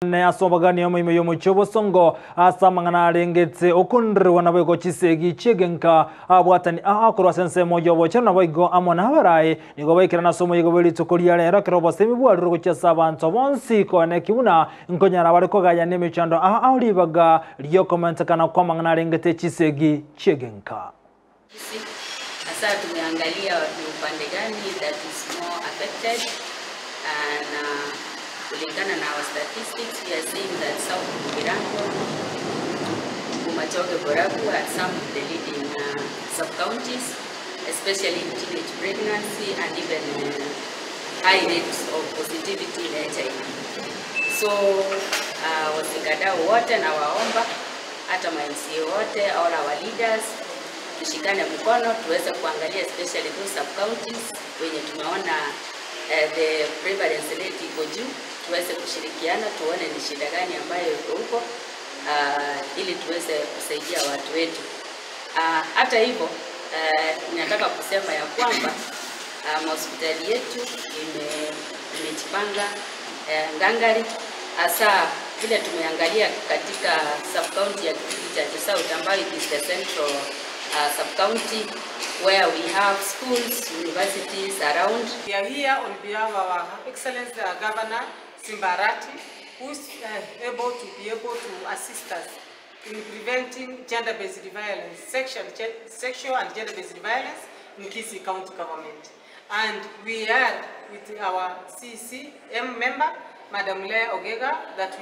Ase obogani omoime y'omochie obosongo ase amang'ana arengete okondererwa naboigo chisegi chi'egenka abwatani aa korwa ase ensemo y'obochenu naboigo amo nabaraai nigo baikerana ase omoyega bwe rituko ria rero ekero obosemi bwarure gochia ase abanto bonsi koeneki buna nkonyara bare kogayana emechando aa ao ribaga riokomentekana kw'amang'ana arengete chisegi chi'egenka. Hasa tumeangalia ni upande gani that is more affected na kulingana na our statistics we are seeing that South Mugirango, Bomachoge Borabu are some of the leading sub-counties especially in teenage pregnancy and even high rates of positivity in HIV. So washikadau wote nawaomba hata ma MCA wote all our leaders tushikane mkono tuweze kuangalia especially those sub counties wenye tumeona the prevalence rate iko juu, tuweze kushirikiana tuone ni shida gani ambayo iko huko ili tuweze kusaidia watu wetu. Hata hivyo nataka kusema ya kwamba hospitali yetu imejipanga ngangari hasa vile tumeangalia katika sub county ya Gitutu Chache South ambayo it is the central sub county where we have schools, universities around. We are here on behalf of our Excellency Governor Simba Arati, who is able to be able to assist us in preventing gender-based violence, sexual and gender-based violence in Kisii County Government. And we are with our CCM member, Madam Leah Ogega, that we